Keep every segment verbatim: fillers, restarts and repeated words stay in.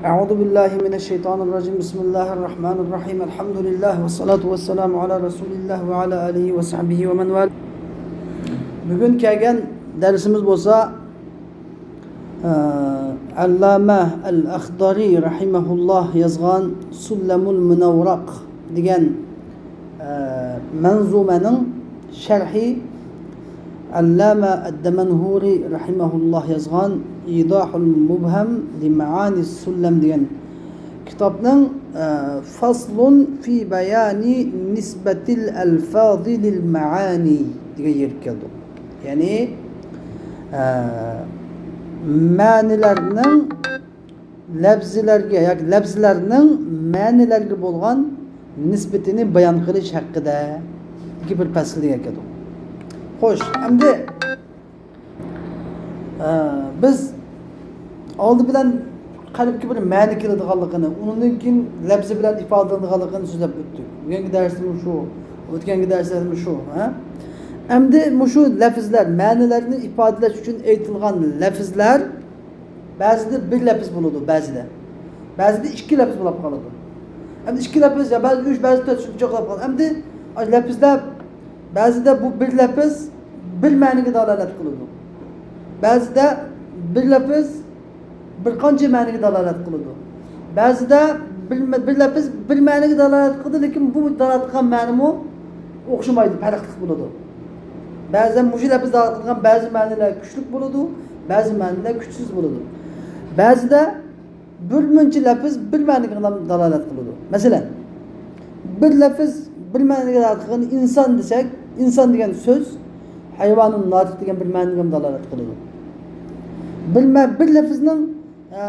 أعوذ بالله من الشيطان الرجيم. بسم الله الرحمن الرحيم. الحمد لله والصلاة والسلام على رسول الله وعلى آله وصحبه ومن والاه. بۈگۈن كەلگەن دەرسىمىز بولسا، ئە، ئەللامە ئەل ئەخدەرى رەھىمەھۇللاھ يازغان سۇللەمۇل مۇنەۋۋەرەق دېگەن ئە، مەنزۇمەنىڭ شەرھى ئەللامە ئەددەمەنھۇرى رەھىمەھۇللاھ يازغان ئىيضاھۇل مۇبھەم لىمەئانى سۇللەم دېگەن كىتابنىڭ، ئە، فەسلۇن فى بەيانى نىسبەتىل ئەلفازى لىل مەئانى دېگەن يېرىگە كەلدۇق. يەنى، ئە، مەنىلەرنىڭ لەپزىلەرگە ياكى لەپزىلەرنىڭ مەنىلەرگە بولغان نىسبىتىنى بايان قىلىش ھەققىدە بىر پەسىل دېگەن ئىكەن. خوش، ئەمدى، ئە، بىز ئالدى بىلەن قەلبكە بىر مەنە كېلىدىغانلىقىنى، ئۇنىڭدىن كېيىن لەپزى بىلەن ئىپادىلىنىدىغانلىقىنى سۆزلەپ ئۆتتۇق. بۈگۈنكى دەرسىمۇ شۇ، ئۆتكەنكى دەرسلەرمۇ شۇ، ھە؟ ئەمدى مۇشۇ لەپزىلەر، مەنىلەرنى ئىپادىلەش ئۈچۈن ئېيتىلغان لەپزىلەر بەزىدە بىر لەپز بولىدۇ، بەزىدە. بەزىدە ئىككى لەپز بولۇپ قالىدۇ. ئەمدى ئىككى لەپز، يا بەزىدە ئۈچ، بەزىدە تۆت، شۇنچە قىلىپ قالىدۇ. ئەمدى لەپزلەر، بەزىدە بۇ بىر لەپز بىر مەنىگە دالالەت قىلىدۇ. بەزىدە بىر لەپز بىر قانچە مەنىگە دالالەت قىلىدۇ. بەزىدە بىر، بىر لەپز بىر مەنىگە دالالەت قىلىدۇ، لېكىن بۇ دالالەت قىلغان مەنىمۇ ئوخشىمايدۇ، پەرقلىق بولىدۇ. بەزەن مۇشۇ لەپز دالالەت قىلغان بەزى مەنىلەر كۈچلۈك بولىدۇ، بەزى مەنىلەر كۈچسىز بولىدۇ. بەزىدە بىر مۇنچە لەپز بىر مەنىگە دالالەت قىلىدۇ. مەسىلەن، بىر لەپز بىر مەنىگە دالالەت قىلغان ئىنسان دېسەك، ئىنسان دېگەن سۆز ھايۋانۇن ناتىق دېگەن بىر مەنىگە دالالەت قىلىدۇ. بىر مە-، بىر لەپزنىڭ، ئە،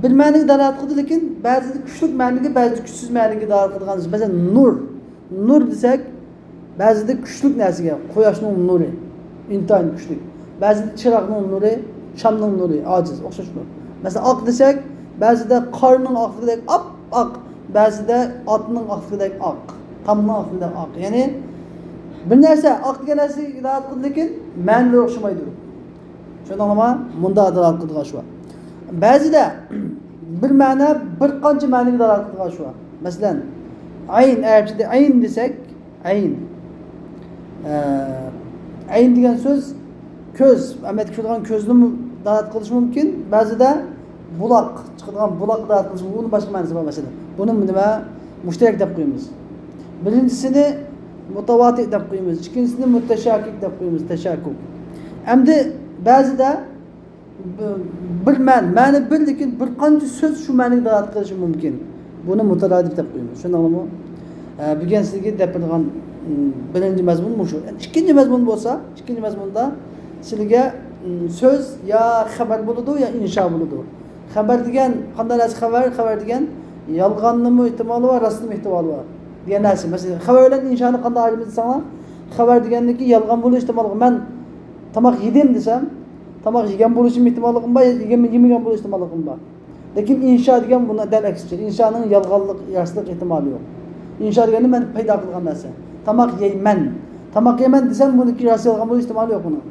بىر مەنىگە دالالەت قىلىدۇ، لېكىن بەزىدە كۈچلۈك مەنىگە، بەزىدە كۈچسىز مەنىگە دالالەت قىلىدىغان. مەسىلەن، نۇر. نۇر دېسەك، بەزىدە كۈچلۈك نەرسىگە، قۇياشنىڭ نۇرى، ئىنتايىن كۈچلۈك. بەزىدە چىراغنىڭ نۇرى، شامنىڭ نۇرى، ئاجىز، ئوخشاش نۇر. مەسىلەن، ئاق دېسەك، بەزىدە قارنىڭ ئاقلىقىدەك ئاپئاق، بەزىدە ئاتنىڭ ئاقلىقىدەك ئاق، تامنىڭ ئاقلىقىدەك ئاق. يەنى، بىر نەرسە ئاق دېگەن نەرسىگە دالالەت قىلىدۇ، لېكىن مەنىلىرى ئوخشىمايدۇ. شۇنىڭلىمۇ مۇنداق دالالەت قىلىدىغان شۇ. بەزىدە بىر مەنە بىر قانچە مەنىگە دالالەت قىلىدىغان شۇ. مەسىلەن، ئەين، ئەرەبچىدە ئەين دېسەك، ئەين. ئە، ئەين دېگەن سۆز كۆز، ئەمەلىيەتتە كۆرىدىغان كۆزنىمۇ دالالەت قىلىشى مۇمكىن. بەزىدە بۇلاق، چىقىدىغان بۇلاققا دالالەت قىلىشى مۇمكىن. ئۇنىڭ باشقا مەنىسى بار مەسىلەن. بۇنى نېمە؟ مۇشتەرەك دەپ قويىمىز. بىرىنچىسىنى مۇتەۋاتىر دەپ قويىمىز، ئىككىنچىسىنى مۇتەشاكىك دەپ قويىمىز، تەشاكۇك. ئەمدى بەزىدە بىر، بىر مەن-، مەنە بىر، لېكىن بىر قانچە سۆز شۇ مەنىگە دالالەت قىلىشى مۇمكىن. بۇنى مۇتەرادىف دەپ قويىمىز. شۇنداقمۇ؟ ئە، بۈگۈن سىزگە دەپ بېرىدىغان، ئىم، بىرىنچى مەزمۇن مۇشۇ. ئىككىنچى مەزمۇن بولسا، ئىككىنچى مەزمۇندا سىلىگە، ئىم، سۆز يا خەۋەر بولىدۇ، يا ئىنشا بولىدۇ. خەۋەر دېگەن قانداق نەرسە خەۋەر؟ خەۋەر دېگەن يالغاننىمۇ ئېھتىمالى بار، راستنىمۇ ئېھتىمالى بار دېگەن نەرسە. مەسىلەن، خەۋەر بىلەن ئىنشانى قانداق ئايرىمىز دېسەڭلار، خەۋەر دېگەندىكى يالغان بولۇش ئېھتىمالى، مەن تاماق يېدىم دېسەم، تاماق يېگەن بولۇشۇم ئېھتىماللىقىم بار، يېگەن، يېمىگەن بولۇش ئېھتىماللىقىم بار. لېكىن ئىنشا دېگەن بۇنىڭ دەل ئەكسىچە. ئىنشانىڭ يالغانلىق، راستلىق ئېھتىمالى يوق. ئىنشا دېگەننى مەن پەيدا قىلغان نەرسە. تاماق يەيمەن. تاماق يەيمەن دېسەم، بۇنىڭكى راست يالغان بولۇش ئېھتىمالى يوق بۇنىڭ.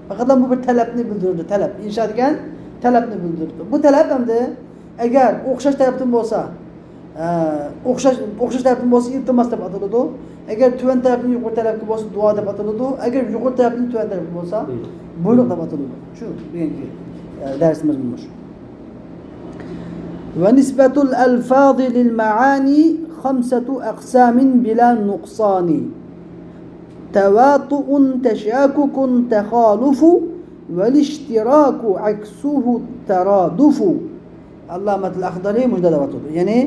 پەقەتلا بۇ بىر تەلەپنى بىلدۈرىدۇ، تەلەپ. ئىنشا دېگەن تەلەپنى بىلدۈرىدۇ. بۇ تەلەپ ئەمدى ئەگەر ئوخشاش تەرەپتىن بولسا، ئە، ئوخشاش، ئوخشاش تەرەپتىن بولسا ئىلتىماس دەپ ئاتىلىدۇ. ئەگەر تۆۋەن تەرەپتىن يۇقىرى تەرەپكە بولسا دۇئا دەپ ئاتىلىدۇ. ئەگەر يۇقىرى تەرەپتىن تۆۋەن تەرەپكە بولسا بۇيرۇق دەپ ئاتىلىدۇ. شۇ بۈگۈنكى، ئە، دەرسىمىز مۇشۇ. ونسبة الألفاظ للمعاني خمسة أقسام بلا نقصان. تواطؤ، تشاكك، تخالف، والاشتراك عكسه الترادف. ئەللامەتۇل ئەخدەرى مۇشۇنداق دەپ ئاتىدۇ. يەنى،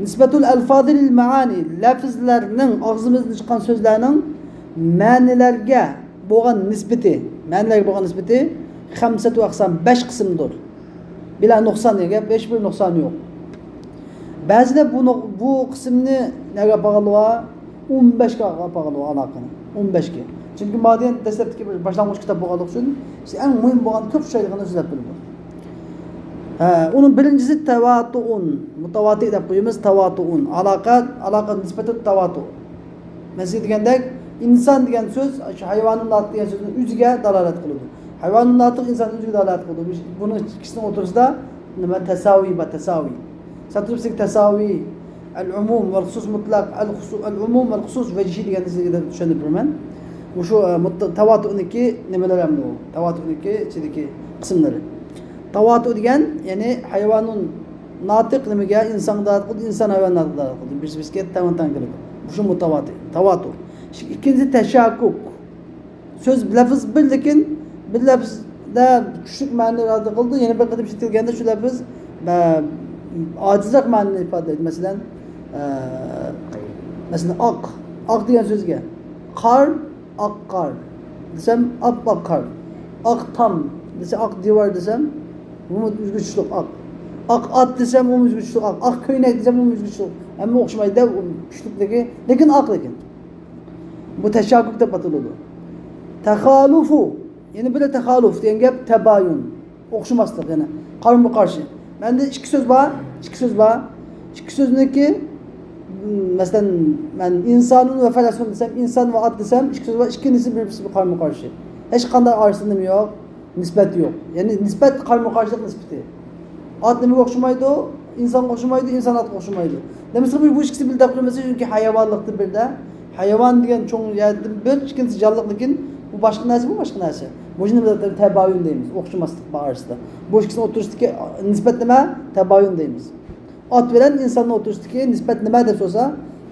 نىسبەتۇل ئەلفازى لىل مەئانى، لەپزلەرنىڭ، ئاغزىمىزدىن چىققان سۆزلەرنىڭ مەنىلەرگە بولغان نىسبىتى، مەنىلەرگە بولغان نىسبىتى خەمسەتۇ ئەقسام، بەش قىسىمدۇر. بىلا نۇقسان دېگەن گەپ، ھېچبىر نۇقسان يوق. بەزىدە بۇ نۇق-، بۇ قىسىمنى نەگە ئاپارغانلىقى بار؟ ئون بەشكە ئاپارغانلىقى بار ئالاقىنى. ئون بەشكە. چۈنكى مادىيەن دەسلەپتىكى بىر باشلانغۇچ كىتاب بولغانلىقى ئۈچۈن، بىز ئەڭ مۇھىم بولغان، كۆپ ئۇچرايدىغىنىنى سۆزلەپ بېرىمىز. ھە، ئۇنىڭ بىرىنچىسى تەۋاتۇئۇن. مۇتەۋاتىر دەپ قويىمىز، تەۋاتۇئۇن. ئالاقە، ئالاقە نىسبەتۇ تەۋاتۇ. مەن سىزگە دېگەندەك، ئىنسان دېگەن سۆز، شۇ ھايۋانۇن ناتىق دېگەن سۆزنىڭ ئۆزىگە دالالەت قىلىدۇ. ھايۋانۇن ناتىق ئىنساننىڭ ئۆزىگە دالالەت قىلىدۇ. بۇنىڭ ئىككىسىنىڭ ئوتتۇرىسىدا نېمە، تەساۋى بار، تەساۋى. ساتۇرۇپسىك تەساۋى، ئەل ئۇمۇم ۋەل خۇسۇس مۇتلەق، ئەل خۇسۇ-، ئەل ئۇمۇم ۋەل خۇسۇس ۋەجھى دېگەننى سىزگە چۈشەندۈرۈپ بېرىمەن. مۇشۇ، ئە، مۇت-، تاۋاتۇنىڭكى نېمىلىرى ئەمدى ئۇ؟ تاۋاتۇنىڭكى ئىچىدىكى قىسىملىرى. تاۋاتۇ دېگەن، يەنى ھايۋانۇن ناتىق نېمىگە؟ ئىنسانغا دالالەت قىلىدۇ، ئىنسان ھايۋانغا دالالەت قىلىدۇ. بىرسى بىرسىگە تەڭ تەڭ كېلىدۇ. مۇشۇ مۇتاۋاتى، تاۋاتۇ. ئىككىنچىسى تەشاكۇك. سۆز، لەپىز بىر، لېكىن بىر لەپىزدە كۈچلۈك مەنىنى ئىپادە قىلىدۇ، يەنە بىر قېتىم ئىشلىتىلگەندە شۇ لەپىز، ئە، ئاجىزراق مەنىنى ئىپادىلەيدۇ. مەسىلەن، ئە، مەسىلەن، ئاق، ئاق دېگەن سۆزگە قار، ئاق قار دېسەم، ئاپئاق قار. ئاق تام دېسە، ئاق دىۋار دېسەم، بۇمۇ ئۆزگىچىلىك ئاق. ئاق ئات دېسەم، بۇمۇ ئۆزگىچىلىك ئاق. ئاق كۆينەك دېسەم، بۇمۇ ئۆزگىچىلىك. ھەممە ئوخشىمايدۇ، كۈچلۈكلۈكى، لېكىن ئاق لېكىن. بۇ تەشاكۇك دەپ ئاتىلىدۇ. تەخالۇفۇ، يەنە بىر تەخالۇف دېگەن گەپ تەبايۇن. ئوخشىماسلىق، يەنى قارمۇ قارشى. مەندە ئىككى سۆز بار، ئىككى سۆز بار. ئىككى سۆزنىكى، مم، مەسىلەن، مەن ئىنسانۇن ۋە فەلەسۇن دېسەم، ئىنسان ۋە ئات دېسەم، ئىككى سۆز بار، ئىككىسى بىر-بىرسىگە قارمۇ قارشى. ھېچقانداق ئارىسىدا نېمە يوق؟ نىسبەت يوق. يەنى نىسبەت قارمۇ قارشىلىق نىسبىتى. ئات نېمىگە ئوخشىمايدۇ؟ ئىنسانغا ئوخشىمايدۇ، ئىنسان ئاتقا ئوخشىمايدۇ. دېمىسىغا بۇ ئىككىسى بىللە دەپ قويمىسا، چۈنكى ھايۋانلىقتا بىردە. ھايۋان دېگەن چوڭ يەردىن بىر، ئىككىنچىسى جانلىق، لېكىن بۇ باشقا نەرسە، بۇ باشقا نەرسە. بۇ جىنىدا تەبايۇن دەيمىز، ئوخشىماسلىق بار ئارىسىدا. بۇ ئىككىسىنىڭ ئوتتۇرىسىدىكى نىسبەت نېمە؟ تەبايۇن دەيمىز. ئات بىلەن ئىنساننىڭ ئوتتۇرىسىدىكى نىسبەت نېمە دەپ سورىسا،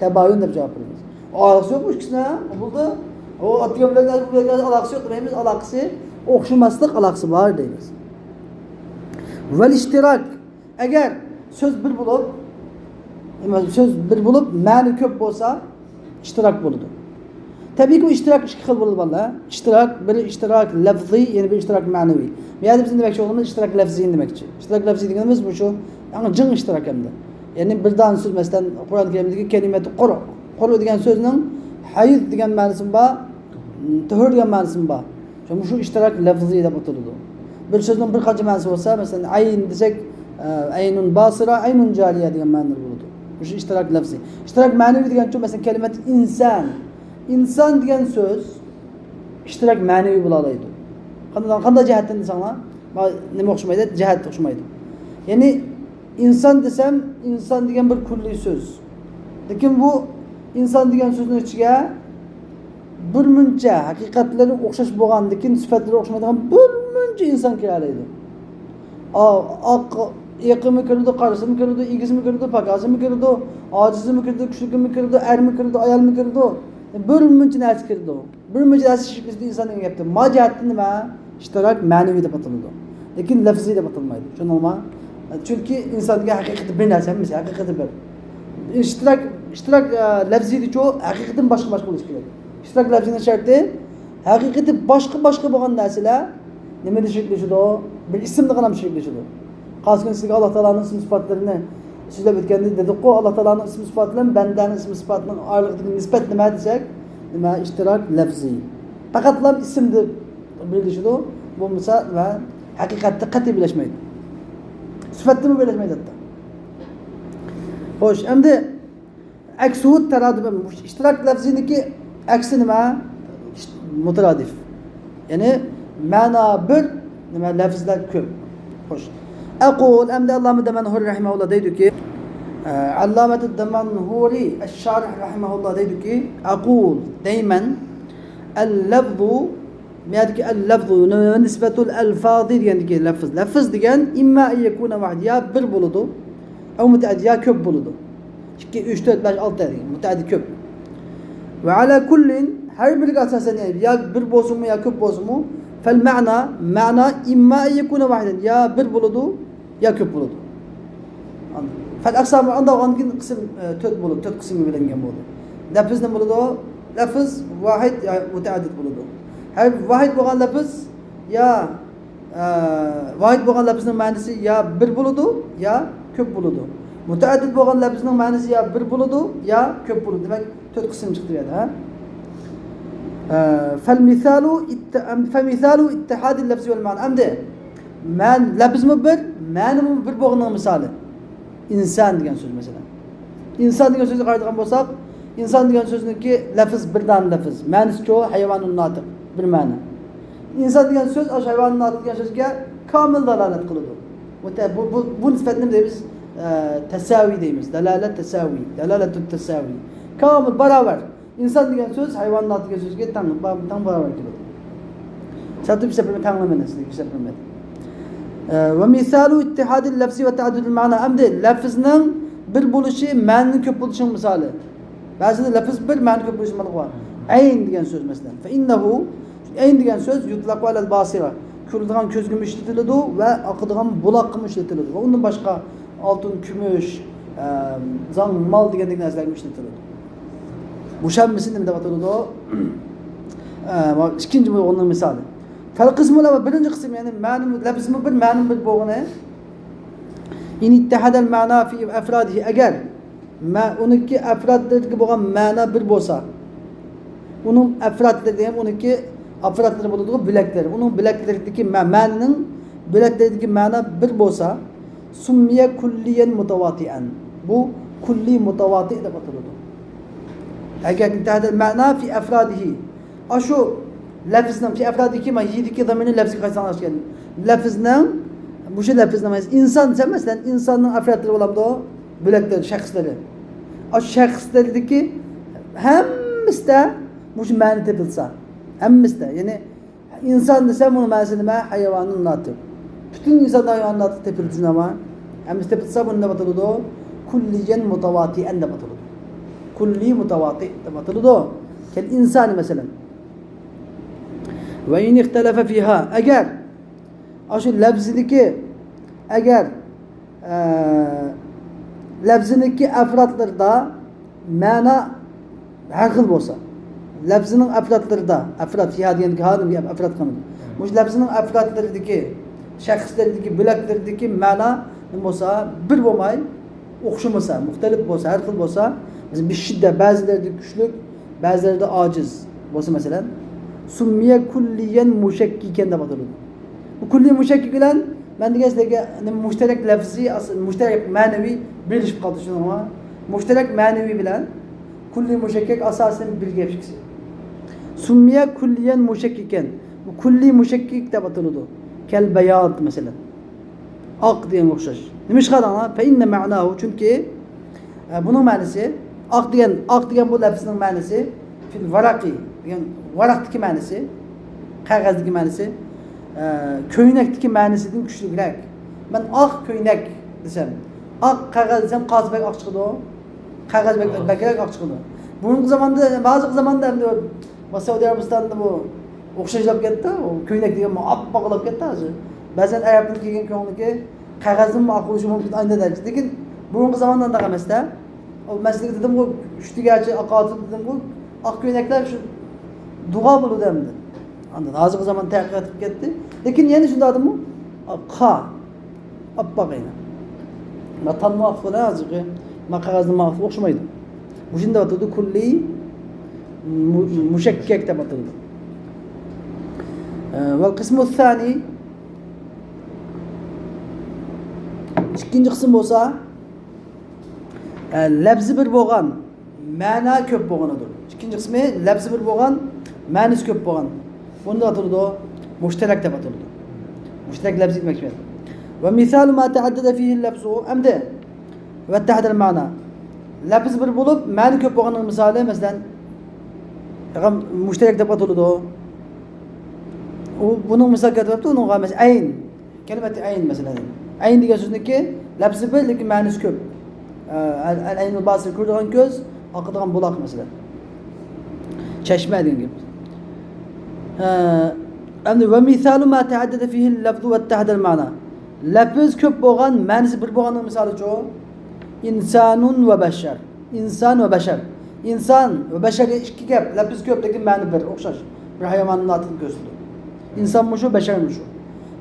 تەبايۇن دەپ جاۋاب بېرىمىز. ئالاقىسى يوق بۇ ئىككىسىنىڭ. بولدى. ئۇ ئات دېگەن بىلەن، بۇ دېگەن ئالاقىسى يوق دېمەيمىز، ئالاقىسى، ئوخشىماسلىق ئالاقىسى بار دەيمىز. ۋەل ئىشتىراك. ئەگەر سۆز بىر بولۇپ، سۆز بىر بولۇپ، مەنە كۆپ بولسا، ئىشتىراك بولىدۇ. تەبىئىيكى، بۇ ئىشتىراك ئىككى خىل بولىدۇ، بالىلار. ئىشتىراك، بىرى ئىشتىراك لەفزىي، يەنە بىرى ئىشتىراك مەنىۋى. بۇ يەردە بىز نېمە دېمەكچى بولىمىز؟ ئىشتىراك لەفزىينى دېمەكچى. ئىشتىراك لەفزىي دېگىنىمىز مۇشۇ، يەنى جىڭ ئىشتىراك ئەمدى. يەنى بىر دانە سۆز، مەسىلەن، قۇرئان كەرىمدىكى كەلىمەتۇ قۇر. قۇر دېگەن سۆزنىڭ ھەيز دېگەن مەنىسىمۇ بار، تۇھۇر دېگەن مەنىسىمۇ بار. شۇڭا مۇشۇ ئىشتىراك لەفزىي دەپ ئاتىلىدۇ. بىر سۆزنىڭ بىر قانچە مەنىسى بولسا، مەسىلەن، ئەين دېسەك، ئە، ئەينۇن باسىرا، ئەينۇن جارىيە دېگەن مەنىلەر بولىدۇ. مۇشۇ ئىشتىراك لەفزىي. ئىشتىراك مەنىۋى دېگەنچۇ، مەسىلەن، كەلىمەت ئىنسان. ئىنسان دېگەن سۆز ئىشتىراك مەنىۋى بولالايدۇ. قانداق، قانداق جەھەتتىن دېسەڭلار، ما-، نېمە ئوخشىمايدۇ؟ جەھەت ئوخشىمايدۇ. يەنى ئىنسان دېسەم، ئىنسان دېگەن بىر كۈللىي سۆز. لېكىن بۇ ئىنسان دېگەن سۆزنىڭ ئىچىگە بىر مۇنچە ھەقىقەتلىرى ئوخشاش بولغان، لېكىن سۈپەتلىرى ئوخشىمايدىغان بىر مۇنچە ئىنسان كىرەلەيدۇ. ئا-، ئاق، ئېقىمۇ كىرىدۇ، قارىسىمۇ كىرىدۇ، ئېگىزىمۇ كىرىدۇ، پاكاسىمۇ كىرىدۇ، ئاجىزىمۇ كىرىدۇ، كۈچلۈكىمۇ كىرىدۇ، ئەرمۇ كىرىدۇ، ئايالمۇ كىرىدۇ. بىر مۇنچە نەرسە كىرىدۇ. بىر مۇجەسسىم شەكلىدە ئىنسان دېگەن گەپتە. ما جەھەتتىن نېمە؟ ئىشتىراك مەنىۋى دەپ ئاتىلىدۇ. لېكىن لەفزىي دەپ ئاتالمايدۇ. چۈشەندىڭلارمۇ؟ چۈنكى ئىنسان دېگەن ھەقىقىتى بىر نەرسە، ھەممىسى ھەقىقىتى بىر. ئىشتىراك، ئىشتىراك، ئە، لەفزىيدىچۇ ھەقىقىتىدىن باشقا، باشقا بولۇشى كېرەك. ئىشتىراك لەفزىينىڭ شەرتى ھەقىقىتى باشقا، باشقا بولغان نەرسىلەر نېمىدە شەكىللىشىدۇ؟ بىر ئىسىمدا غەلەم شەكىللىشىدۇ. قالسا كۈن سىزگە ئاللا تائالانىڭ ئىسىم سۈپەتلىرىنى سۆزلەپ ئۆتكەندە دېدۇققۇ، ئاللا تائالانىڭ ئىسىم سۈپەتى بىلەن بەندەنىڭ ئىسىم سۈپەتىنىڭ ئارىلىقىدىكى نىسبەت نېمە دېسەك، نېمە، ئىشتىراك لەفزىي. پەقەتلا ئىسىمدا بىرلىشىدۇ، بولمىسا نېمە، ھەقىقەتتە قەتئىي بىرلەشمەيدۇ. سۈپەتتىمۇ بىرلەشمەيدۇ ھەتتا. خوش، ئەمدى ئەكسۇھۇ تەرادۇپ، ئىشتىراك لەفزىنىڭكى ئەكسى نېمە؟ مۇتەرادىف. يەنى مەنا بىر، نېمە، لەفزلەر كۆپ. خوش. ئەقۇل، ئەمدى ئاللامە دەمەنھۇرى رەھىمەھۇللا دەيدۇكى، ئە، ئاللامەتۇ دەمەنھۇرى ئەششارىھ رەھىمەھۇللا دەيدۇكى، ئەقۇل، دەيمەن، ئەللەفزۇ، بۇ يەردىكى ئەللەفزۇ، نىسبەتۇل ئەلفازى دېگەندىكى لەفز. لەفز دېگەن ئىمما ئەن يەكۇنە ۋاھىد، يا بىر بولىدۇ، ئەۋ مۇتەئەددىد، يا كۆپ بولىدۇ. ئىككى، ئۈچ، تۆت، بەش، ئالتە دېگەن مۇتەئەددىد كۆپ. ۋە ئەلا كۇللىن، ھەر بىرىگە ئاساسەن، يا بىر بولسۇنمۇ، يا كۆپ بولسۇنمۇ، فەل مەنا، مەنا ئىمما ئەن يەكۇنە ۋاھىدەن، يا بىر بولىدۇ، يا كۆپ بولىدۇ. فەل ئەقسامۇ، ئانداق ئاندىن كېيىن قىسىم، ئە، تۆت بولىدۇ، تۆت قىسىمغا بۆلۈنگەن بولىدۇ. لەفز نېمە بولىدۇ؟ لەفز ۋاھىد يا مۇتەئەددىد بولىدۇ. ھەر ۋاھىد بولغان لەفز يا ئە، ۋاھىد بولغان لەپىزنىڭ مەنىسى يا بىر بولىدۇ، يا كۆپ بولىدۇ. مۇتەئەددىد بولغان لەپىزنىڭ مەنىسى يا بىر بولىدۇ، يا كۆپ بولىدۇ. دېمەك، تۆت قىسىم چىقتى بۇ يەردە، ھە؟ ئە، فەل مىسالۇ ئىتتە-، ئەم، فەمىسالۇ ئىتتىھادىل لەفزى ۋەل مەنا. ئەمدى مەن-، لەپىزمۇ بىر، مەنىمۇ بىر بولغىنىنىڭ مىسالى. ئىنسان دېگەن سۆز، مەسىلەن. ئىنسان دېگەن سۆزگە قارايدىغان بولساق، ئىنسان دېگەن سۆزنىڭكى لەپز بىر دانە لەپز. مەنىسىچۇ؟ ھايۋانۇن ناتىق، بىر مەنە. ئىنسان دېگەن سۆز ئاشۇ ھايۋانۇن ناتىق دېگەن سۆزگە كامىل دالالەت قىلىدۇ. مۇتە-، بۇ، بۇ، بۇ نىسبەتنى دەيمىز، ئە، تەساۋى دەيمىز. دالالە تەساۋى، دالالەتۇت تەساۋى. كامىل، باراۋەر. ئىنسان دېگەن سۆز ھايۋانات دېگەن سۆزگە تەڭ، تەڭ باراۋەر كېلىدۇ. سەتۈپ سەپىمە تەڭلىمىنى سىزگە سەپىمە. ئە، ۋە مىسالۇ ئىتتىھادىل لەفزى ۋە تەئەددۇدىل مەنا. ئەمدى لەفزنىڭ بىر بولۇشى مەنىنىڭ كۆپ بولۇشىنىڭ مىسالى. بەزىدە لەفز بىر، مەنە كۆپ بولۇشى مانا بار. ئەين دېگەن سۆز مەسىلەن. فە ئىننەھۇ، ئەين دېگەن سۆز يۇتلەقۇ ئەلەل باسىرە، كۆرىدىغان كۆزگىمۇ ئىشلىتىلىدۇ ۋە ئاقىدىغان بۇلاققىمۇ ئىشلىتىلىدۇ. ۋە ئۇندىن باشقا ئالتۇن، كۈمۈش، ئە، زاڭ، مال دېگەندەك نەرسىلەرگىمۇ ئىشلىتىلىدۇ. بۇ شەممىسى نېمە دەپ ئاتىلىدۇ؟ ئە، مانا ئىككىنچى بۇ ئۇنىڭ مىسالى. فەل قىسمۇل ئەۋۋەل، بىرىنچى قىسىم، يەنى مەنىمۇ، لەپزىمۇ بىر، مەنىمۇ بىر بولغىنى. ئىن ئىتتەھەدەل مەنا فى ئەفرادىھى، ئەگەر مە-، ئۇنىڭكى ئەفرادلىرىدىكى بولغان مەنا بىر بولسا، ئۇنىڭ ئەفرادلىرى دېگەن ئۇنىڭكى ئەفرادلىرى بولىدىغۇ بۆلەكلىرى. ئۇنىڭ بۆلەكلىرىدىكى مە-، مەنىنىڭ بۆلەكلىرىدىكى مەنا بىر بولسا، سۇممىيە كۇللىيەن مۇتەۋاتىئەن. بۇ كۇللىي مۇتەۋاتىئ دەپ ئاتىلىدۇ. ئەگەر ئىتتەھەدەل مەنا فى ئەفرادىھى. ئاشۇ لەپزنىڭ، فى ئەفرادىھى، ما يىدىكى زامىرنى لەپزگە قايتۇرساڭلار كېلىدۇ. لەپزنىڭ، مۇشۇ لەپزنىڭ، ئىنسان دېسەم، مەسىلەن، ئىنساننىڭ ئەفرادلىرى بولامدۇ؟ بۆلەكلىرى، شەخسلىرى. ئاشۇ شەخسلىرىدىكى ھەممىسىدە مۇشۇ مەنە تېپىلسا، ھەممىسىدە، يەنى ئىنسان دېسەم، بۇنىڭ مەنىسى نېمە؟ ھايۋانۇن ناتىق. پۈتۈن ئىنسان ھايۋانۇن ناتىق تېپىلسا نېمە؟ ھەممىسى تېپىلسا، بۇنى نېمە ئاتىلىدۇ؟ كۇللىيەن مۇتەۋاتىئەن دەپ ئاتىلىدۇ. كۇللىي مۇتەۋاتىئ دەپ ئاتىلىدۇ. كەل ئىنسانى مەسىلەن. ۋە ئىن ئىختەلەفە فىھا. ئەگەر ئاشۇ لەپزىدىكى، ئەگەر، ئە، لەپزىنىڭكى ئەفرادلىرىدا مەنا ھەر خىل بولسا، لەپزىنىڭ ئەفرادلىرىدا، ئەفراد، فىھا دېگەندىكى ھا نېمىگە ئەفراد قىلىنىدۇ؟ مۇشۇ لەپزىنىڭ ئەفرادلىرىدىكى، شەخسلىرىدىكى، بۆلەكلىرىدىكى مەنا نېمە بولسا، بىر بولماي، ئوخشىمىسا، مۇختەلىپ بولسا، ھەر خىل بولسا، مەسىلەن، بىششىددە، بەزىلىرىدە كۈچلۈك، بەزىلىرىدە ئاجىز بولسا، مەسىلەن، سۇممىيە كۇللىيەن مۇشەككىكەن دەپ ئاتىلىدۇ. بۇ كۇللىي مۇشەككىك بىلەن مەن دېگەن سىزگە نېمە مۇشتەرەك لەفزىي، ئاساسەن مۇشتەرەك مەنىۋى بىرلىشىپ قالدى، چۈشەندىڭىزمۇ؟ مۇشتەرەك مەنىۋى بىلەن كۇللىي مۇشەككەك ئاساسەن بىر گەپ ئىككىسى. سۇممىيە كۇللىيەن مۇشەككىكەن. بۇ كۇللىي مۇشەككىك دەپ ئاتىلىدۇ. كەل بەياض مەسىلەن. ئاق دېگەنگە ئوخشاش. نېمىشقا دەڭلار؟ فەئىننە مەناھۇ، چۈنكى، ئە، بۇنىڭ مەنىسى، ئاق دېگەن، ئاق دېگەن بۇ لەپزنىڭ مەنىسى، فىل ۋەرەقى دېگەن ۋاراقتىكى مەنىسى، قەغەزدىكى مەنىسى، ئە، كۆينەكتىكى مەنىسىدىن كۈچلۈكرەك. مەن ئاق كۆينەك دېسەم، ئاق قەغەز دېسەم، قازى بەك ئاق چىقىدۇ. قەغەز بەك، بەكرەك ئاق چىقىدۇ. بۇرۇنقى زاماندا، ھازىرقى زاماندا ئەمدى سەئۇدى ئەرەبىستاندا بۇ ئوخشاشلاپ كەتتى. ئۇ كۆينەك دېگەن ئاپئاق بولۇپ كەتتى ھازىر. بەزەن ئەرەبنىڭ كىيگەن كۆڭلىكى قەغەزدىنمۇ ئاق بولۇشى مۇمكىن ئاينىدەك. لېكىن بۇرۇنقى زاماندا ئانداق ئەمەستە. ئۇ مەسىلىگە دېدىمغۇ، ئۈچ تۈگەچە ئاقارتىپ دېدىمغۇ، ئاق كۆينەكلەر شۇ دۇغا بولىدۇ ئەمدى. ئاندىن ھازىرقى زامان تەرەققىي قىلىپ كەتتى. لېكىن يەنە شۇنداق دېدىمغۇ، قا. ئاپئاق ئەينەن. ما تاممۇ ئاق بولە، ھازىرقى ما قەغەزنىڭ مائۇسى ئوخشىمايدۇ. مۇشۇنى دەپ ئاتىلىدۇ، كۇللىي مۇ-، مۇشەككەك دەپ ئاتىلىدۇ. ئە، ۋەل قىسمۇ سانى، ئىككىنچى قىسىم بولسا، ئە، لەپزى بىر بولغان، مەنا كۆپ بولغىنىدۇر. ئىككىنچى قىسمى لەپزى بىر بولغان، مەنىسى كۆپ بولغان. بۇنى ئاتىلىدۇ، مۇشتەرەك دەپ ئاتىلىدۇ. مۇشتەرەك لەپزى دېمەكچى. ۋە مىسالۇ ما تەئەددەدە فىھىل لەپزۇ ئەمدى ۋەتتەھەدەل مەنا. لەپز بىر بولۇپ، مەنە كۆپ بولغاننىڭ مىسالى، مەسىلەن، مۇشتەرەك دەپ ئاتىلىدۇ. ئۇ، بۇنىڭ مىسال كەلتۈرۈپتۇ، ئۇنىڭغا مەسىلەن، ئەين. كەلىمەتى ئەين مەسىلەن. ئەين دېگەن سۆزنىڭكى لەپزى بىر، لېكىن مەنىسى كۆپ. ئە، ئەل، ئەل ئەينۇل باسىر، كۆرىدىغان كۆز، ئاقىدىغان بۇلاق مەسىلەن. چەشمە دېگەن گەپ. ئە، ئەمدى ۋە مىسالۇ ما تەئەددەدە فىھىل لەفزۇ ۋەتتەھەدەل مەنا. لەپز كۆپ بولغان، مەنىسى بىر بولغاننىڭ مىسالىچۇ؟ ئىنسانۇن ۋە بەشەر. ئىنسان ۋە بەشەر. ئىنسان ۋە بەشەرگە ئىككى گەپ، لەپز كۆپ، لېكىن مەنە بىر، ئوخشاش. بىر ھايۋاننىڭ ناتىقىنى كۆرسىتىدۇ. ئىنسانمۇ شۇ، بەشەرمۇ شۇ.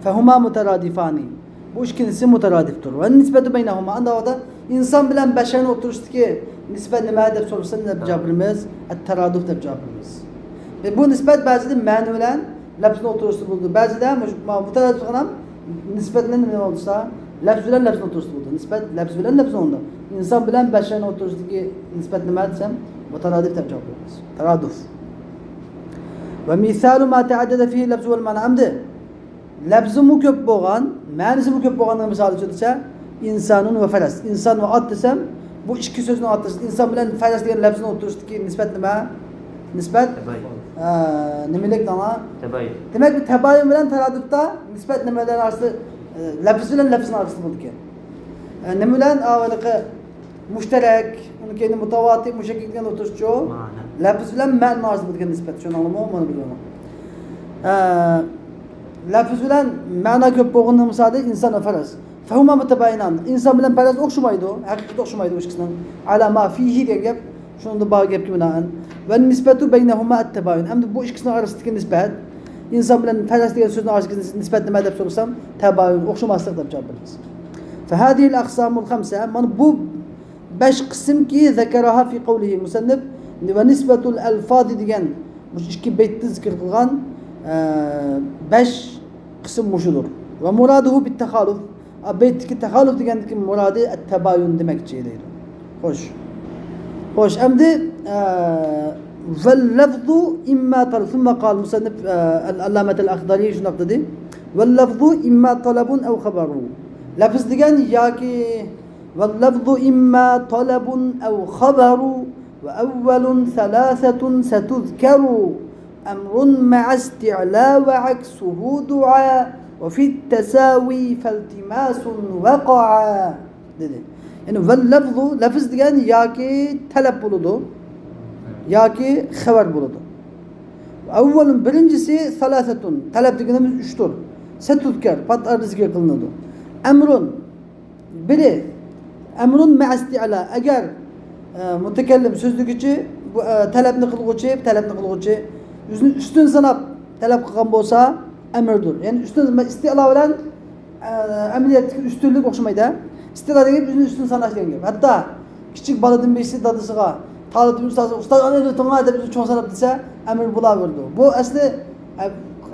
فەھۇما مۇتەرادىفانى. بۇ ئىككىلىسى مۇتەرادىپتۇر. ۋە نىسبەتۇ بەينەھۇما. ئانداق ۋاقىتتا ئىنسان بىلەن بەشەرنىڭ ئوتتۇرىسىدىكى نىسبەت نېمە دەپ سورىسا، نېمە دەپ جاۋاب بېرىمىز؟ ئەت-تارادۇف دەپ جاۋاب بېرىمىز. ئە، بۇ نىسبەت بەزىدە مەنە بىلەن لەپزنىڭ ئوتتۇرىسىدا بولىدۇ. بەزىدە مۇشۇ، ما-، مۇتەرادىپ قىلغان نىسبەت بىلەن نېمە بولسا، لەپز بىلەن لەپزنىڭ ئوتتۇرىسىدا بولىدۇ. نىسبەت لەپز بىلەن لەپزنىڭ ئوتتۇرىسىدا. ئىنسان بىلەن بەشەرنىڭ ئوتتۇرىسىدىكى نىسبەت نېمە دېسەم، مۇتەرادىپ دەپ جاۋاب بېرىمىز. تارادۇف. ۋە مىسالۇ ما تەئەددەدە فىھىل لەفزۇ ۋەل مەنا. ئەمدى لەپزىمۇ كۆپ بولغان، مەنىسىمۇ كۆپ بولغاننىڭ مىسالى ئۈچۈن دېسە، ئىنسانۇن ۋە فەرەس. ئىنسان ۋە ئات دېسەم، بۇ ئىككى سۆزنىڭ ئارىسىدا، ئىنسان بىلەن فەرەس دېگەن لەپزىنىڭ ئوتتۇرىسىدىكى نىسبەت نېمە؟ نىسبەت، تەبايۇن. ئە، نېمىلىك دەڭلار؟ تەبايۇن. دېمەك، بۇ تەبايۇن بىلەن تارادۇفتا نىسبەت نېمىلەرنىڭ ئارىسىدا، ئە، لەپز بىلەن لەپزنىڭ ئارىسىدا بولىدىكەن. ئە، نېمە بىلەن؟ ئا، ھېلىقى مۇشتەرەك، ئۇنىڭ كەينى مۇتەۋاتىر، مۇشەككىك دېگەن ئوتتۇرىسىچۇ؟ مەنە. لەپز بىلەن مەنىنىڭ ئارىسىدا بولىدىكەن نىسبەت، چۈشەندىڭلارمۇ؟ مانا بۇ يولنى. ئە، لەپز بىلەن مەنا كۆپ بولغىنىنىڭ مىسالى ئىنسان ۋە فەرەس. فەھۇما مۇتەبايىنان. ئىنسان بىلەن پەرەس ئوخشىمايدۇ. ھەقىقەتتە ئوخشىمايدۇ ئىككىسىنىڭ. ئەلا ما فىھى دېگەن گەپ. شۇنىڭدا بار گەپكە بىنائەن. ۋە نىسبەتۇ بەينەھۇما ئەت-تەبايۇن. ئەمدى بۇ ئىككىسىنىڭ ئارىسىدىكى نىسبەت، ئىنسان بىلەن پەرەس دېگەن سۆزنىڭ ئارىسىدىكى نىسبەت نېمە دەپ سورىسام، تەبايۇن، ئوخشىماسلىق دەپ جاۋاب بېرىمىز. فەھازىھىل ئەقسامۇل خەمسە. مانا بۇ بەش قىسىمكى، زەكەرەھا فى قەۋلىھى مۇسەننىپ ۋە نىسبەتۇل ئەلفازى دېگەن بۇ ئىككى بەيتتە زىكىر قىلغان، ئە، بەش قىسىم مۇشۇدۇر. ۋە مۇرادۇھۇ بىت تەخالۇف. ئا، بەيتتىكى تەخالۇف دېگەندىكى مۇرادى ئەت-تەبايۇن دېمەكچى دەيدۇ. خوش. خوش، ئەمدى، ئە، ۋەل لەفزۇ ئىمما تەل-، سۇممە قال مۇسەننىپ، ئە، ئەل-، ئەللامەتەل ئەخدەرى شۇنداق دېدى. ۋەل لەفزۇ ئىمما تەلەبۇن ئەۋ خەبەرۇ. لەفز دېگەن ياكى، ۋەل لەفزۇ ئىمما تەلەبۇن ئەۋ خەبەرۇ ۋە ئەۋۋەلۇن سەلاسەتۇن سەتۇزكەرۇ. ئەمرۇن مەئەستىئلا ۋە ئەكسۇھۇ دۇئا ۋە فىت تەساۋى فەلتىماسۇن ۋەقەئا دېدى. يەنى ۋەل لەفزۇ، لەفز دېگەن ياكى تەلەپ بولىدۇ، ياكى خەۋەر بولىدۇ. ئەۋۋەلۇن، بىرىنچىسى، سەلاسەتۇن، تەلەپ دېگىنىمىز ئۈچتۇر. سەتۇزكەر، پات ئارىدا زىكىر قىلىنىدۇ. ئەمرۇن، بىرى، ئەمرۇن مەئەستىئلا، ئەگەر، ئە، مۇتەكەللىم، سۆزلىگۈچى، بۇ، ئە، تەلەپنى قىلغۇچى، تەلەپنى قىلغۇچى ئۆزىنى ئۈستۈن ساناپ تەلەپ قىلغان بولسا، ئەمىردۇر. يەنى ئۈستۈن، ئىستىئلا بىلەن، ئە، ئەمەلىيەتتىكى ئۈستۈنلۈك ئوخشىمايدۇ. ئىستىئلا دېگەن گەپ ئۆزىنى ئۈستۈن ساناش دېگەن گەپ. ھەتتا كىچىك بالىدىن بىرسى دادىسىغا، تالىپىم ئۇستاز، ئۇستاز، ئانا ئۆتۈڭلار دەپ ئۆزىنى چوڭ ساناپ دېسە، ئەمىر بولاۋېرىدۇ. بۇ ئەسلى، ئە،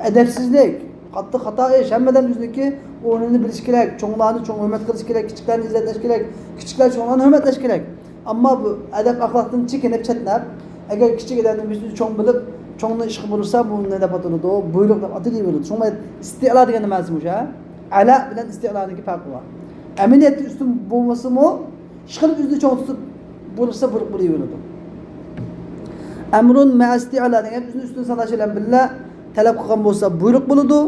ئەدەپسىزلىك. قاتتىق خاتا ئىش. ھەممە ئادەم ئۆزىنىڭكى ئورنىنى بىلىشى كېرەك. چوڭلارنى چوڭ ھۆرمەت قىلىشى كېرەك. كىچىكلەرنى ئىززەتلەش كېرەك. كىچىكلەر چوڭلارنى ھۆرمەتلەش كېرەك. ئەمما بۇ ئەدەپ ئەخلاقتىن چېكىنىپ، چەتنەپ، ئەگەر كىچىك ئادەمنى بىز چوڭ بىلىپ، چوڭنى ئىشقا بۇيرۇتسا، بۇ نېمە دەپ ئاتىلىدۇ؟ بۇيرۇق دەپ ئاتىلىۋېرىدۇ. شۇڭا ئىستىئلا دېگەن نېمىسى مۇشۇ، ھە؟ ئەلا بىلەن ئىستىئلانىڭكى پەرقى بار. ئەمەلىيەتتە ئۈستۈن بولمىسىمۇ، ئىشقىلىپ ئۆزىنى چوڭ تۇتۇپ بۇيرۇتسا، بۇيرۇق بولۇۋېرىدۇ. ئەمرۇن مەئەستىئلا دېگەن گەپ ئۆزىنى ئۈستۈن ساناش بىلەن بىللە تەلەپ قىلغان بولسا، بۇيرۇق بولىدۇ.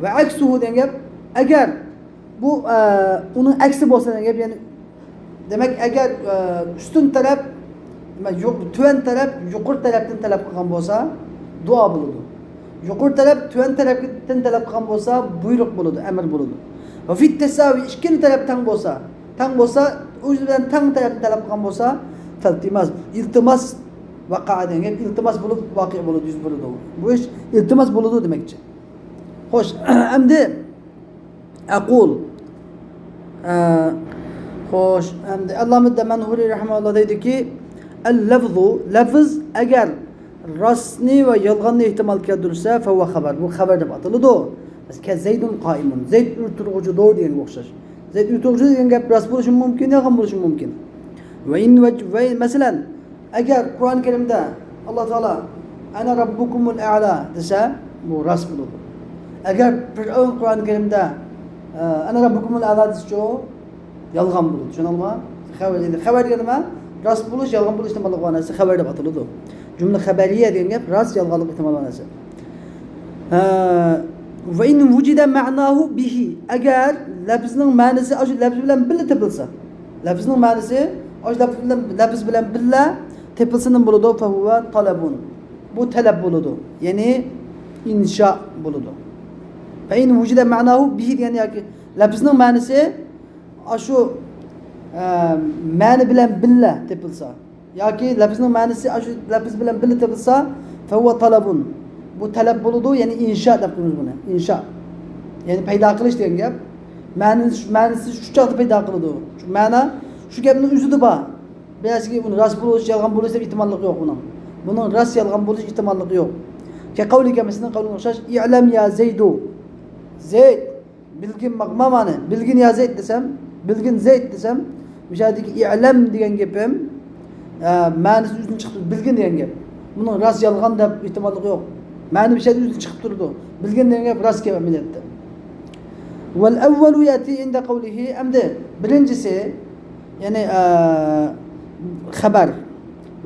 ۋە ئەكسۇھۇ دېگەن گەپ، ئەگەر بۇ، ئە، ئۇنىڭ ئەكسى بولسا دېگەن گەپ، يەنى دېمەك، ئەگەر، ئە، ئۈستۈن تەرەپ، دېمەك، يۇق-، تۆۋەن تەرەپ يۇقىرى تەرەپتىن تەلەپ قىلغان بولسا، دۇئا بولىدۇ. يۇقىرى تەرەپ تۆۋەن تەرەپتىن تەلەپ قىلغان بولسا، بۇيرۇق بولىدۇ، ئەمر بولىدۇ. ۋە فىت تەساۋى، ئىككىلا تەرەپ تەڭ بولسا، تەڭ بولسا، ئۆزى بىلەن تەڭ تەرەپتىن تەلەپ قىلغان بولسا، فەلتىماس، ئىلتىماس، ۋەقەئە دېگەن گەپ ئىلتىماس بولۇپ ۋەقە بولىدۇ، يۈز بېرىدۇ. بۇ ئىش ئىلتىماس بولىدۇ دېمەكچى. خوش، ئەمدى ئەقۇل. ئە، خوش، ئەمدى ئەللامە دەمەنھۇرى رەھىمەھۇللا دەيدۇكى، ئەل لەفزۇ، لەفز ئەگەر راستنى ۋە يالغاننى ئېھتىمال كەلتۈرسە، فەھۇۋە خەبەر، بۇ خەۋەر دەپ ئاتىلىدۇ. كە زەيدۇن قائىمۇن، زەيد ئۆي تۇرغۇچىدۇر دېگەنگە ئوخشاش. زەيد ئۆي تۇرغۇچى دېگەن گەپ راست بولۇشى مۇمكىن، يالغان بولۇشى مۇمكىن. ۋە ئىن ۋەج-، ۋە مەسىلەن، ئەگەر قۇرئان كەرىمدە ئاللا تائالا «ئەنە رەببۇكۇمۇل ئەئلا» دېسە، بۇ راست بولىدۇ. ئەگەر پىرئەۋن قۇرئان كەرىمدە، ئە، «ئەنە رەببۇكۇمۇل ئەئلا» دېسىچۇ، يالغان بولىدۇ. چۈشەندىڭىزمۇ؟ خەۋەر، يەنى خەۋەر دېگەن نېمە؟ راست بولۇش، يالغان بولۇش ئېھتىماللىقى بار نەرسە خەۋەر دەپ ئاتىلىدۇ. جۈملە خەبەرىيە دېگەن گەپ راست، يالغانلىق ئېھتىمالى بار نەرسە. ھە، ۋە ئىن ۋۇجىدە مەئناھۇ بىھى، ئەگەر لەپزنىڭ مەنىسى ئاشۇ لەپز بىلەن بىللە تېپىلسا، لەپزنىڭ مەنىسى ئاشۇ لەپز بىلەن، لەپز بىلەن بىللە تېپىلسا نېمە بولىدۇ؟ فەھۇۋە تەلەبۇن، بۇ تەلەپ بولىدۇ، يەنى ئىنشا بولىدۇ. فە ئىن ۋۇجىدە مەئناھۇ بىھى دېگەن ياكى لەپزنىڭ مەنىسى ئاشۇ، ئە، مەنە بىلەن بىللە تېپىلسا، ياكى لەپزنىڭ مەنىسى ئاشۇ لەپز بىلەن بىللە تېپىلسا، فەھۇۋە تەلەبۇن. بۇ تەلەپ بولىدۇ، يەنى ئىنشا دەپ قويىمىز بۇنى. ئىنشا. يەنى پەيدا قىلىش دېگەن گەپ. مەنىسى، مەنىسى شۇ چاغدا پەيدا قىلىدۇ. شۇ مەنە شۇ گەپنىڭ ئۆزىدە بار. بىرەرسىگە بۇنى راست بولۇش، يالغان بولۇش دەپ ئېھتىماللىقى يوق بۇنىڭ. بۇنىڭ راست، يالغان بولۇش ئېھتىماللىقى يوق. كەقەۋلىكە، مەسىلەن، قەۋلىگە ئوخشاش، ئىئلەم يا زەيدۇ. زەيد. بىلگىن، مانا، بىلگىن يا زەيد دېسەم، بىلگىن زەيد دېسەم، مۇشۇ يەردىكى ئىئلەم دېگەن گېپىم، ئە، مەنىسى ئۆزىدىن چىقىپ تۇرىدۇ، بىلگىن دېگەن گەپ. بۇنىڭ راست، يالغان دەپ ئېھتىماللىقى يوق. مەنە مۇشۇ يەردە ئۆزىدىن چىقىپ تۇرىدۇ. بىلگىن دېگەن گەپ راست گەپ ئەمەلىيەتتە. والأول يأتي عند قوله، ئەمدى بىرىنچىسى، يەنى، ئە، خەۋەر.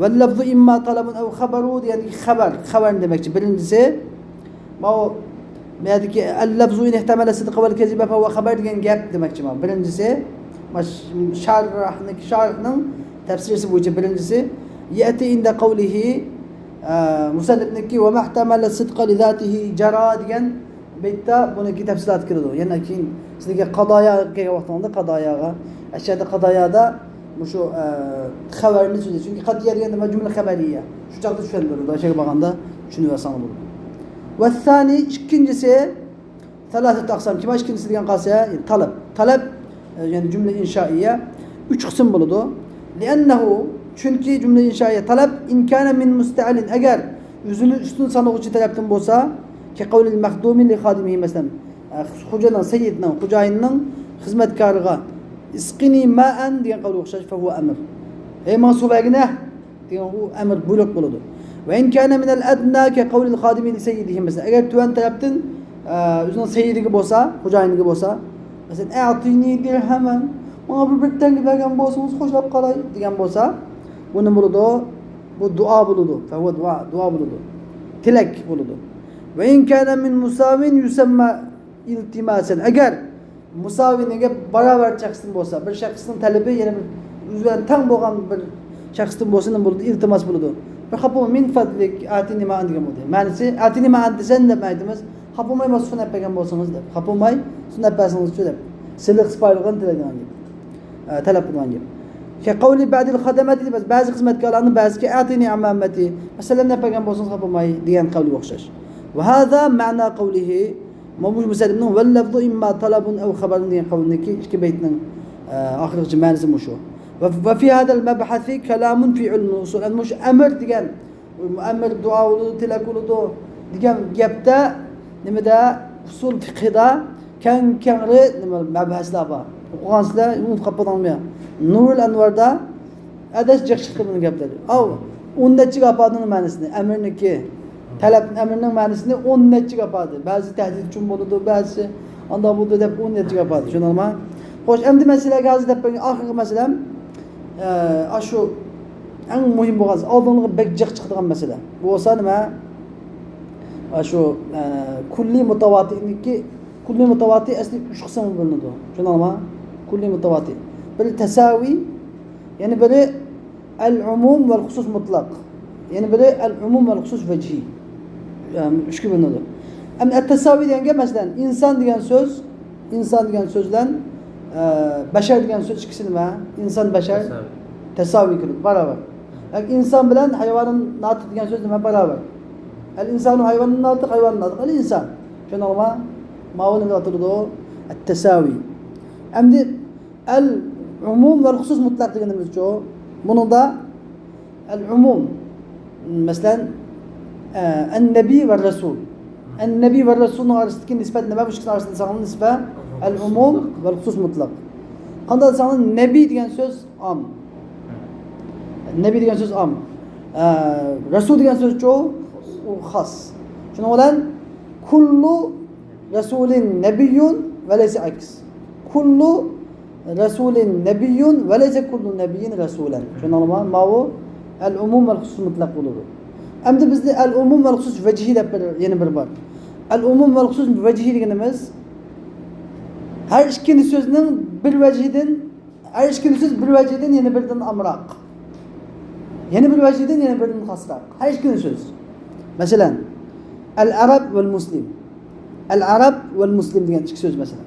واللفظ إما طلب أو خبر دېگەندىكى خەۋەر، خەۋەرنى دېمەكچى. بىرىنچىسى، ماۋۇ، بۇ يەردىكى اللفظ إن احتمل الصدق والكذب فهو خبر دېگەن گەپ دېمەكچى مانا. بىرىنچىسى، مانا شارىھنىڭ، شارىھنىڭ تەپسىرى بويىچە بىرىنچىسى، يأتي عند قوله، ئە، مۇسەننىپنىڭكى وما احتمل الصدق لذاته جرى دېگەن بەيتتە بۇنىڭكى تەپسىلاتى كېلىدۇ. يەنە كېيىن سىزگە قادايا كەلگەن ۋاقتىڭىزدا قاداياغا، ئەشيادا قادايادا مۇشۇ، ئە، خەۋەرنى سۆزلەيدۇ. چۈنكى قادىيە دېگەندە مانا جۈملە خەۋەرىيە. شۇ چاغدا چۈشەندۈرىدۇ. ئەشياغا بارغاندا چۈشىنىۋالساڭلار بولىدۇ. والثاني، ئىككىنچىسى، ثلاثة أقسام. كىما ئىككىنچىسى دېگەن قالسا، تەلەپ. تەلەپ، ئە، يەنى جۈملە ئىنشائىيە ئۈچ قىسىم بولىدۇ. لأنه، چۈنكى جۈملە ئىنشائىيە تەلەپ، إن كان من مستعل، ئەگەر ئۆزىنى ئۈستۈن سانىغۇچى تەرەپتىن بولسا، كقول المخدوم لخادمه، مەسىلەن، ئە، خوجىنىڭ، سەييىدنىڭ، خوجايىننىڭ خىزمەتكارىغا اسقني ماء دېگەن قەۋلىگە ئوخشاش، فهو أمر. ھەي، ماڭا سۇ بەرگىنە دېگەن ئۇ ئەمر، بۇيرۇق بولىدۇ. وإن كان من الأدنى كقول الخادم لسيده، مەسىلەن، ئەگەر تۆۋەن تەرەپتىن، ئە، ئۆزىنىڭ سەييىدىگە بولسا، خوجايىنىگە بولسا، مەسىلەن، أعطني درهما، ماڭا بىر، بىر تەڭگە بەرگەن بولسىڭىز خوشلاپ قالاي دېگەن بولسا، بۇ نېمە بولىدۇ؟ بۇ دۇئا بولىدۇ. فهو دۇئا، دۇئا بولىدۇ. تىلەك بولىدۇ. وإن كان من مساو يسمى التماسا. ئەگەر مۇساۋىنىڭ، باراۋەر شەخستىن بولسا، بىر شەخسنىڭ تەلىپى يەنە بىر ئۆزى بىلەن تەڭ بولغان بىر شەخستىن بولسا، نېمە بولىدۇ؟ ئىلتىماس بولىدۇ. بىر خاپا بولماي، من فضلك أعطني ماء دېگەن بولدى. مەنىسى، أعطني ماء دېسە نېمە دەيدىمىز؟ خاپا بولماي، ماڭا سۇ ئەپ بەرگەن بولسىڭىز دەپ. خاپا بولماي، سۇنى ئەپ بەرسىڭىزچۇ دەپ. سىلىق سىپايىلىقىنى تىلەيدىغان گەپ. ئە، تەلەپ قىلىدىغان گەپ. كقول بعض الخدمة، بەزى خىزمەتكارلارنىڭ بەزىسى، أعطني عمامتي، مەسىلەن، ئەپ بەرگەن بولسىڭىز خاپا بولماي دېگەن قەۋلىگە ئوخشاش. وهذا معنى قوله، مانا بۇ مۇسەننىپنىڭ، واللفظ إما طلب أو خبر دېگەن قەۋلىنىڭكى ئىككى بەيتنىڭ، ئە، ئاخىرغىچە مەنىسى مۇشۇ. و، وفي هذا المبحث كلام في علم الأصول. ئەنە مۇشۇ ئەمر دېگەن، ئەمر دۇئا بولىدۇ، تىلەك بولىدۇ دېگەن گەپتە، نېمىدە، ئۇسۇل فىقھىدا كەڭ، كەڭرى نېمە، مەبھەسلەر بار. ئوقۇغانسىلەر، ئۇنتۇپ قاپتىڭمۇ؟ نۇرۇل ئەنۋاردا ئەدەس جىق چىقتى بۇنىڭ گەپلىرى. ئاۋۇ ئون نەچچىگە ئاپاردىڭ مەنىسىنى، ئەمرنىڭكى، تەلەپ ئەمرنىڭ مەنىسىنى ئون نەچچىگە ئاپاردى. بەزى تەھدىت ئۈچۈن بولىدۇ، بەزىسى ئانداق بولىدۇ دەپ ئون نەچچىگە ئاپاردى. چۈشەندىڭلارمۇ؟ خوش، ئەمدى مەسىلىگە ھازىر دەپ بەرگەن ئاخىرقى مەسىلەم، ئە، ئاشۇ ئەڭ مۇھىم بولغان، ئالدىڭلىغا بەك جىق چىقىدىغان مەسىلە. بۇ بولسا نېمە؟ ئاشۇ، ئە، كۇللىي مۇتەۋاتىرنىڭكى، كۇللىي مۇتەۋاتىر ئەسلى ئۈچ قىسىمغا بۆلۈنىدۇ. چۈشەندىڭلارمۇ؟ كۇللىي مۇتەۋاتىر. بىرى تەساۋى، يەنە بىرى ئەل ئومۇم ۋەل خۇسۇس مۇتلەق. يەنە بىرى ئەل ئومۇم ۋەل خۇسۇس ۋەجھىي. يەنى ئۈچكە بۆلۈنىدۇ. ئەمدى ئەت تەساۋى دېگەن گەپ، مەسىلەن، ئىنسان دېگەن سۆز، ئىنسان دېگەن سۆز بىلەن، ئە، بەشەر دېگەن سۆز ئىككىسى نېمە؟ ئىنسان، بەشەر تەساۋى. تەساۋى كېلىدۇ، باراۋەر. ياكى ئىنسان بىلەن ھايۋانىن ناتىق دېگەن سۆز نېمە؟ باراۋەر. ئەل ئىنسانۇ ھايۋانىن ناتىق، ھايۋانىن ناتىق ئەل ئىنسان. چۈشەندىڭلارمۇ؟ ماۋۇ نېمە ئاتىلىدۇ؟ ئەت تەساۋى. ئەمدى ئەل ئومۇم ۋەل خۇسۇس مۇتلەق دېگىنىمىزچۇ؟ بۇنىڭدا ئەل ئومۇم، مەسىلەن، ئە، ئەن نەبى ۋە رەسۇل. ئەن نەبى ۋە رەسۇلنىڭ ئارىسىدىكى نىسبەت نېمە؟ بۇ ئىككىسىنىڭ ئارىسىدا ساڭا نىسبە ئەل ئومۇم ۋەل خۇسۇس مۇتلەق. قانداق دېسەڭلار، نەبى دېگەن سۆز ئام. نەبى دېگەن سۆز ئام. ئە، رەسۇل دېگەن سۆزچۇ؟ ئۇ خاس. شۇنىڭ بىلەن كۇللۇ رەسۇلىن نەبىييۇن ۋە لەيسە ئەكس. كۇللۇ رەسۇلىن نەبىييۇن ۋە لەيسە كۇللۇ نەبىييىن رەسۇلەن. چۈشەندىڭلارمۇ؟ ماۋۇ ئەل ئومۇم ۋەل خۇسۇس مۇتلەق بولىدۇ. ئەمدى بىزدە ئەل ئومۇم ۋەل خۇسۇس ۋەجھىي دەپ بىر، يەنە بىر بار. ئەل ئومۇم ۋەل خۇسۇس ۋەجھىي دېگىنىمىز، ھەر ئىككىنى سۆزنىڭ بىر ۋەجھىدىن، ھەر ئىككىنى سۆز بىر ۋەجھىدىن يەنە بىردىن ئامراق. يەنە بىر ۋەجھىدىن يەنە بىردىن خاسراق. ھەر ئىككىنى سۆز. مەسىلەن، ئەل ئەرەب ۋەل مۇسلىم. ئەل ئەرەب ۋەل مۇسلىم دېگەن ئىككى سۆز، مەسىلەن.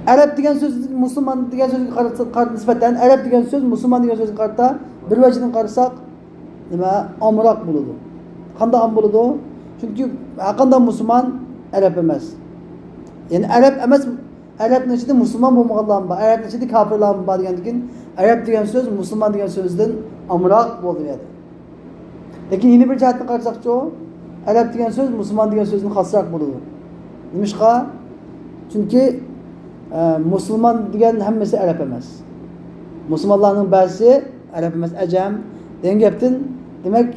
ئەرەب دېگەن سۆز مۇسۇلمان دېگەن سۆزگە قارا-، قارا نىسبەتەن، ئەرەب دېگەن سۆز مۇسۇلمان دېگەن سۆزگە قارىتا بىر ۋەجھىدىن قارىساق، نېمە، ئامراق بولىدۇ. قانداق ئام بولىدۇ؟ چۈنكى ھەرقانداق مۇسۇلمان ئەرەب ئەمەس. يەنى ئەرەب ئەمەس، ئەرەبنىڭ ئىچىدە مۇسۇلمان بولمىغانلارمۇ بار، ئەرەبنىڭ ئىچىدە كاپىرلارمۇ بار دېگەندىكىن، ئەرەب دېگەن سۆز مۇسۇلمان دېگەن سۆزدىن ئامراق بولدى بۇ يەردە. لېكىن يەنە بىر جەھەتتىن قارىساقچۇ، ئەرەب دېگەن سۆز مۇسۇلمان دېگەن سۆزدىن خاسراق بولىدۇ. نېمىشقا؟ چۈنكى، ئە، مۇسۇلمان دېگەن ھەممىسى ئەرەب ئەمەس. مۇسۇلمانلارنىڭ بەزىسى ئەرەب ئەمەس، ئەجەم دېگەن گەپتىن، دېمەك،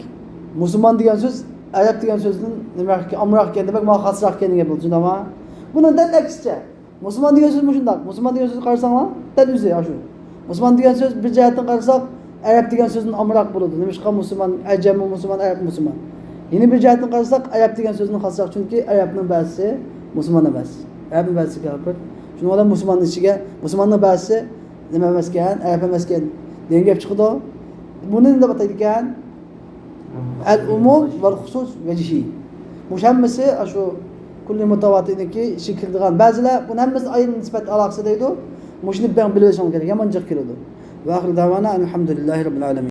مۇسۇلمان دېگەن سۆز ئەرەب دېگەن سۆزدىن نېمە ئامراق ئىكەن، دېمەك، ماڭا خاسراق ئىكەن دېگەن گەپ بولىدۇ، چۈشەندىڭلارمۇ؟ بۇنىڭ دەل ئەكسىچە. مۇسۇلمان دېگەن سۆز مۇشۇنداق. مۇسۇلمان دېگەن سۆزنى قارىساڭلار، دەل ئۆزى ئاشۇ. مۇسۇلمان دېگەن سۆز بىر جەھەتتىن قارىساق، ئەرەب دېگەن سۆزدىن ئامراق بولىدۇ. نېمىشقا؟ مۇسۇلمان، ئەجەممۇ مۇسۇلمان، ئەرەبمۇ مۇسۇلمان. يەنە بىر جەھەتتىن قارىساق، ئەرەب دېگەن سۆزدىن قارىساق، چۈنكى ئەرەبنىڭ بەزىسى مۇسۇلمان ئەمەس. ئەرەبنىڭ بەزىسى كاپىر. شۇنىڭ بىلەن مۇسۇلماننىڭ ئىچىگە، مۇسۇلماننىڭ بەزىسى نېمە ئەمەسكەن، ئەرەب ئەمەسكەن دېگەن گەپ چىقىدۇ. بۇنى نېمە دەپ ئاتايدىكەن؟ ئەل ئۇمۇم ۋەل خۇسۇس ۋەجھى. مۇشۇ ھەممىسى شۇ كۇللى مۇتەۋاتىرنىڭكى ئىچىگە كىرىدىغان. بەزىلەر بۇنى ھەممىسى ئايرىم نىسبەت ئالاقىسى دەيدۇ. مۇشۇنى بەڭ بىلىۋېلىشىڭ كېرەك. يامان جىق كېلىدۇ. ۋە ئاخىر دەۋانا ئەلھەمدۇلىللاھى رەببىل ئالەمىن.